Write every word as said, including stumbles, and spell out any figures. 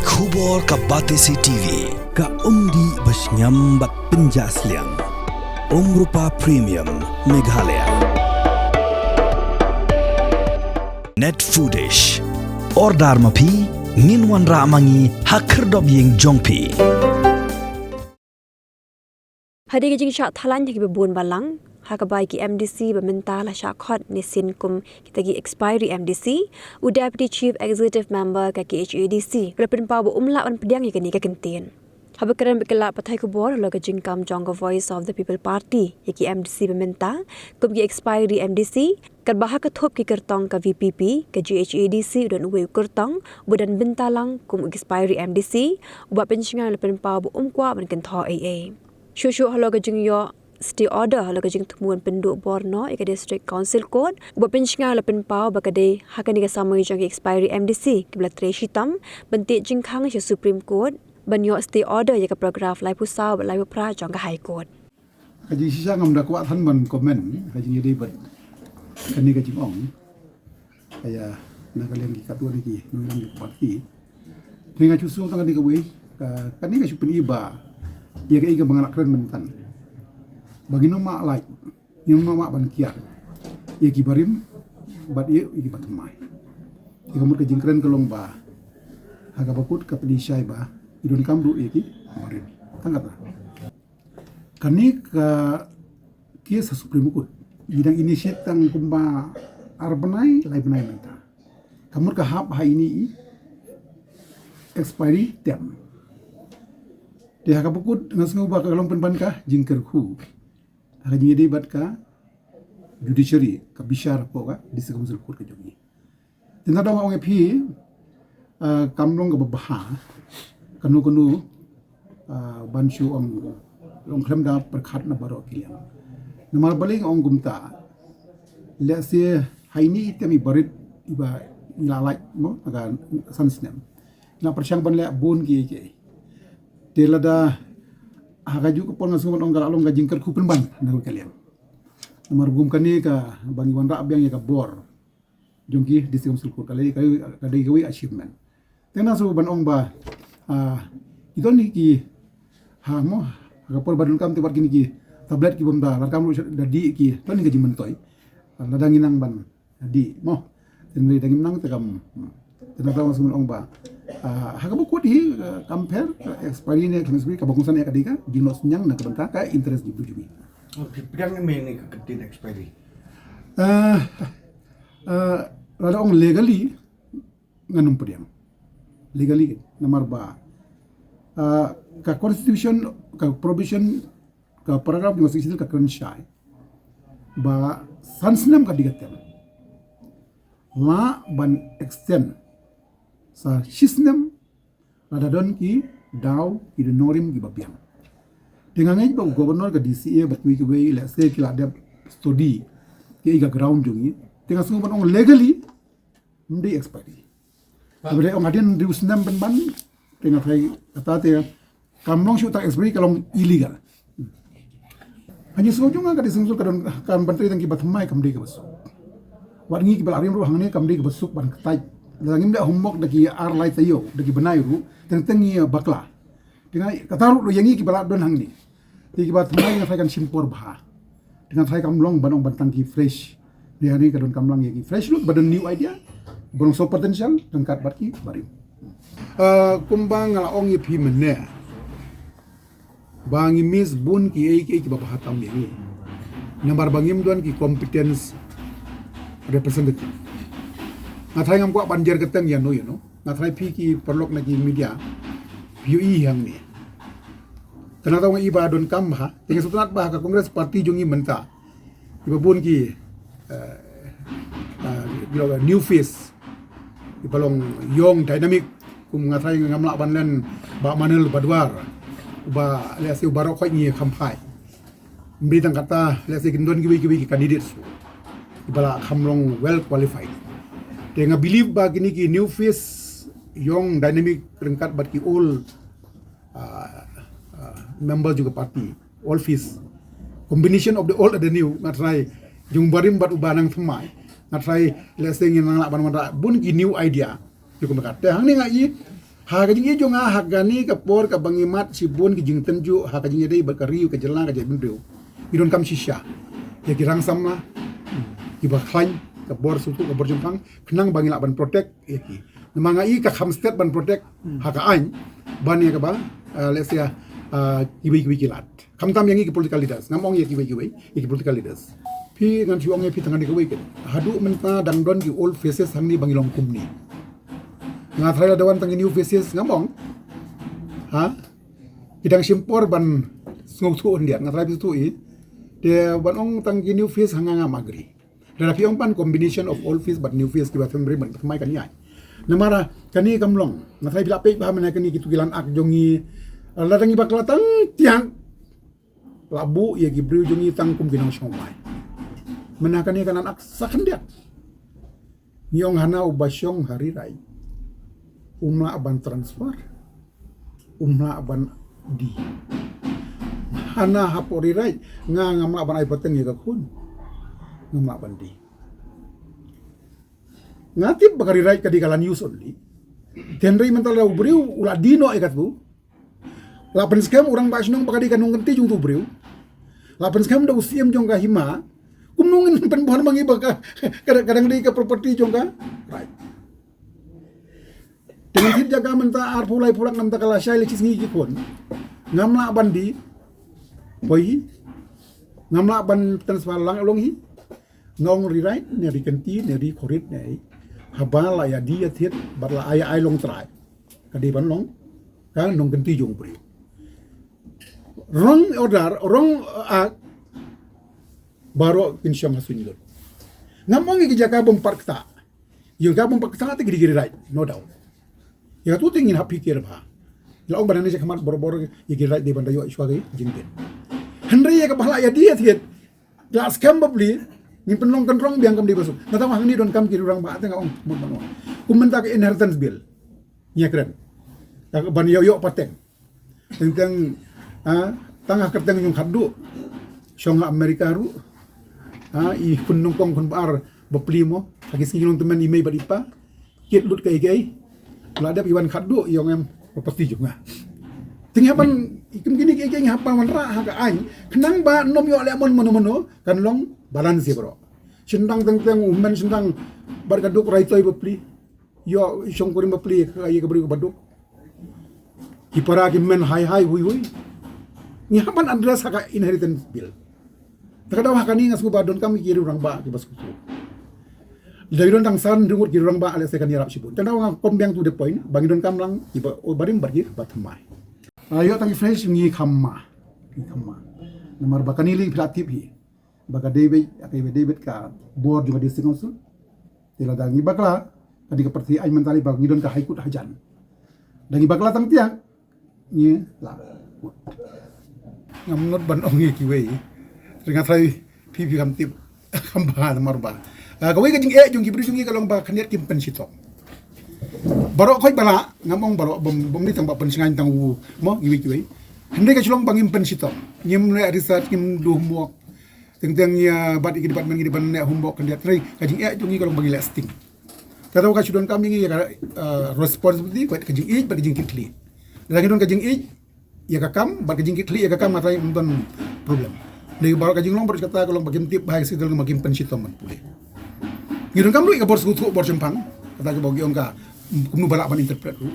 Khubor ka Batesi T V, ka umdih ba shngiam bad pynjah sliang. Umrupa Premium Meghalaya. Net Foodish. Order ma phi, ngin wanrah ma ngi ha khyrdop ïing jong phi. Hadien ka jingshah thalan ha kiba bun balang, ha kaba ki M D C ba mynta la shah khot ne sin kum kita ki expiry M D C, u Deputy Chief Executive Member ka K H A D C u la pynpaw ba um lah ban pdiang ïa kane ka kyntien. Haba kren bad ki lad pathai khubor halor ka jingkam jong ka Voice of the People Party ïa ki M D C ba mynta kum ki expiry M D C, katba ha ka thup ki kyrtong ka V P P, ka G H A D C u don uwei u kyrtong uba don bynta lang kum u expiry M D C, uba pynshngaiñ u la pynpaw ba um kwah ban kynthoh ei ei. Shuh shuh halor ka jingïoh stay order halor ka jingthmu ban pynduh bor noh ïa ka District Council Court, uba pynshngaiñ u la pynpaw ba ka dei ha kane ka samoi jong ki expiry M D C kiba la trei shitom ban tied jingkhang sha Supreme Court ban ïoh stay order ïa ka paragraph laiphew saw bad laiphew phra jong ka High Court. Ka jingshisha ngam da kwah than ban comment ha ka jingïadei bad kane ka jingong. Ïa, na ka liang ki katto ne ki nongïalam ki party. Te nga shu sngew tang kane kawei, ka, kane ka shu pyni ba ïa kaei kaba nga la kren mynta. Ba ngin ym mad lait, ngin ym mad ban kiar ïa ki barim bad ïa, ïa ki bathymmai. Ïa ka mut ka jingkren ka long ba ha kaba kut ka pynshai ba i donkam ruh ïa ki barim. Tang kata. Kane ka case ha Supreme Court i dang initiate tang kumba ar bnai, lai bnai mynta. Ka mut ka hap ha ine i expiry term. Te ha kaba kut nga sngew ba ka long pynban ka jingkyrkhu ha ka jingïadei bad ka judiciary, ka bishar hapoh ka District Council Court ka jong ngi. Te nga dang ong ïa phi, ah, kam long kaba bha kano kano, ah, ban shu ong, ong khlem da pyrkhat na baroh ki liang. Namar balei nga ong kumta, lehse ha ine i term iba rit iba ngi la lait mo, ha ka san snem, ngi la pyrshang ban leh bun kiei kiei. Te lada ha kajuh ka por nga sngew ban ong ka la long ka jingkyrkhu pynban na kawei ka liang. Namar kum kane kaba ngi wanrah biang ïa ka bor jong ki District Council Court, ka dei, ka dei, ka dei kawei achievement. Te nga sngew ban ong ba, ah, ki don hi ki, ha mo, ha ka por ba donkam te wat kine ki tablet ki bym da, lada kam ruh da dih ki, don hi ka jingmyntoi. Lada ngi nang ban dih mo. Te lada ngim nang te kam, hmm. Te nga sngew ban ong ba, ah, ha kaba kut hi, ah, kam pher, ah, expiry ne, expiry kaba kongsan ïa ka dei ka jingnoh synñiang na ka bynta ka interest jong ngi. Oh, phi pdiang ne em ïa ka kyntien expiry? Ah, ah, lada ong legally, ngan ym pdiang. Legally, namar ba, ah, ka constitution, ka provision, ka paragraph jong ka Sixth Schedule ka kren shai ba san snem ka dei ka term. Lah ban extend sa shi snem lada don ki daw, ki nongrim kiba biang. Te nga ngeit ba u governor, ka D C A bad kiwei kiwei, lehse ki la dep study kiei ka ground jong ngi. Te nga sngew ban ong legally ym dei expiry. Haba dei ong hadien hynriew snem pynban, te nga tharai kata te kam long shuh tang expiry, ka long illegal. Ha ka jingsngew jong nga ka dei sngewsuk ka don, kan ban trei tang kiba thymmai kam dei kaba suk. Wat ngi kiba la rim ruh hangne kam dei kaba suk ban kyntait. Lada ngim leh homework da ki ar lai taïew, da ki bnai ruh, teng teng ngi bakla. Te nga, kata ruh ïa ngi kiba la don hangne. Te kiba thymmai nga tharai kan shim por bha. Te nga tharai kam long ban ong ban tang ki fresh. Te hangne ka donkam lang ïa ki fresh ruh, ba don new idea, ba long shu potential ryngkat bad ki barim. Ah, kumba nga la ong ïa phi mynne, ba ngi miss bun kiei kiei kiba bha tam ïa ngi. Namar ba ngim don ki competence representative. Nga tharai ngam kwah ban jer kyrteng ïano ïano. Nga tharai phi ki paralok na ki media phi ïohi hangne. Te nga tharai nga i ba donkam bha. Te nga sngewtynnat ba ka Congress Party jong ngi mynta, iba bun ki, eh, eh, ki long new face, iba long young dynamic. Kum nga tharai ngam lah ban len Bah Manel Badwar, uba lehse u baroh khoit ngi kham phai. Ym dei tang kata, lehse kin don kiwei kiwei ki candidates kiba la kham long well qualified. Te nga believe ba kine ki new face, young dynamic ryngkat bad ki old, ah, ah, members jong ka party, old face, combination of the old and the new, nga tharai jong u barim bad uba nang thymmai, nga tharai lehse ngin nang lah ban wanrah bun ki new idea. Te kum kata, te hangne nga i, Ha ka jingïeit jong nga, ha kane ka por kaba ngi mad shibun ki jingtynjuh ha ka jingïadei bad ka ri ka jylla ka jaitbynriew, ngi donkam shisha ïa ki rangsamla kiba khlaiñ ka bor sngewthuh, ka bor jingpang, khnang ba ngi lah ban protect ïa ki. Namar nga i ka kham stet ban protect ha ka aiñ ban ïa kaba, uh, let's say, uh, kiwei kiwei ki lad. Khamtam ïa ngi ki political leaders, ngam ong ïa kiwei kiwei, ïa ki political leaders. Phi, ngan shu ong ïa phi tang kane kawei kan. Haduh mynta dang don ki old faces hangne ba ngi long kumne. Nga tharai lada wan tang ki new faces, ngam ong. Ha? Ki dang shim por ban sngewthuh khyndiat, nga tharai phi sngewthuh i. Te ban ong tang ki new face, ha nga ngam agree. Lada phi ong pan combination of old face bad new face, kiba thymmai, ban thymmai kan ïaid. Namar kane kam long. Nga tharai phi la peit bha mynne kane kito ki lan ak jong ngi. Lada ngi bakla tang tiang, la buh ïa ki briew jong ngi tang kum ki nongshong wai. Mynne kane ka lan ak sa khyndiat. Ngi ong hana uba shong ha Riraij, um lah ban transfer, um lah ban die. Hana hapoh Riraij, nga ngam lah ban ai pateng ïa ka khun, ngam lah ban die. Nga tip ba ka Riraij ka dei ka land use only. Te hynrei mynta lada u briew u la die noh ïa katu, la pynskhem u rangbah shnong ba ka dei ka nongkynti jong utu u briew, la pynskhem da u siem jong ka hima, kumno ngin pynbor ma ngi ba ka, ka, ka dang dei ka property jong ka Riraij? Te ngan thied jaka mynta arphew laiphew lak, namar ka la shai la shi sngi ki khun. Ngam lah ban die poi hi, ngam lah ban transfer lang long hi. Nga ong Riraij ne ri kynti ne ri khorit ne, haba la ïa die ïa thied bad la ai ai long trai, ka dei ban long ka nongkynti jong u briew. Wrong order, wrong, uh, act, baroh kin shong ha suiñ lut. Ngam ong ïa ki jaka bym pat ktah. Ïa ka bym pat ktah te ki dei ki Riraij, no doubt. Ïa katu te ngin hap pyrkhat bha. La ong ba nane sha khmat, bor bor ïa ki Riraij dei ban da ïoh shuwa ki jingbit. Hynrei ïa kaba la ïa die ïa thied, la skhem bapli, ngin pynlong kynrong biang kam dei ba suk. Nangta hangne donkam ki rangbah, te nga ong mut ban ong. Kum mynta ka inheritance bill, ngi ïa kren, ka ban ïoh ïoh pateng. Teng teng, ha, tang ha kyrteng jong khatduh, shong ha America ruh, ha, i khun nyngkong khun ba ar bapli mo, ha ki sngi nongtymmen i mei bad i pa, kit lut kaei kaei. La dep i wan khatduh, i ong em, property jong nga. Te ngi hap ban, i kum kine kiei kiei ngi hap ban wanrah ha ka aiñ, khnang ba ym ïoh leh mon mano mano, kan long balance ïa baroh. Shynrang teng teng u hynmen shynrang bad ka duk raitoi bapli, ïoh shongkurim bapli ïa ka briew kaba duk. Ki para ki hynmen hai hai hui hui. Ngi hap ban address ha ka inheritance bill. Te ka daw ha kane nga sngewbha donkam ki rangbah kiba sngewthuh. Lada don tang san hynriew ngut ki rangbah, lehse kan ïarap shibun. Te nga daw nga kom biang to the point ba ngi donkam lang kiba, oh, barim bad kiba thymmai. Ah, ïoh tang ki fresh, ngi kham ma. Ngi kham ma. Namar ba kane lei phi la tip hi ba ka David, ka David ka bor jong ka District Council. Te lada ngi bakla, ka dei ka pyrthei aiñ mynta lei ba ngi don ka High Court hajan. Da ngi bakla tang tiang, ngi la. Ngam nud ban ong ïa kiwei. Te nga tharai phi phi kham tip, kham bha namar ba, ah, kawei ka jingeh jong ki briew jong ngi ka long ba khyndiat kim pynshitom. Baroh khoit ba lah, ngam ong baroh, bym, bym dei tang ba pynshngaiñ tang u mo, kiwei kiwei. Hynrei ka shu long ba ngim pynshitom. Ngim leh research, ngim do homework. Teng teng ïa bad ïa ki department ngi dei ban leh homework khyndiat, hynrei ka jingeh jong ngi ka long ba ngi leh sting. Kata ka shu donkam ïa ngi ïa ka, uh, responsibility bad ka jingïeit bad ka jingkitkhlieh. Lada ngi don ka jingïeit ïa ka kam bad ka jingkitkhlieh ïa ka kam, nga tharai ym don problem. Dei baroh ka jinglong baroh kata ka long ba kim tip bha ïa ka signal, ba kim pynshitom ban pule. Ngi donkam ruh ïa ka bor sngewthuh, bor shemphang. Kata ka ba ngi ong ka, kumno ba lah ban interpret ruh.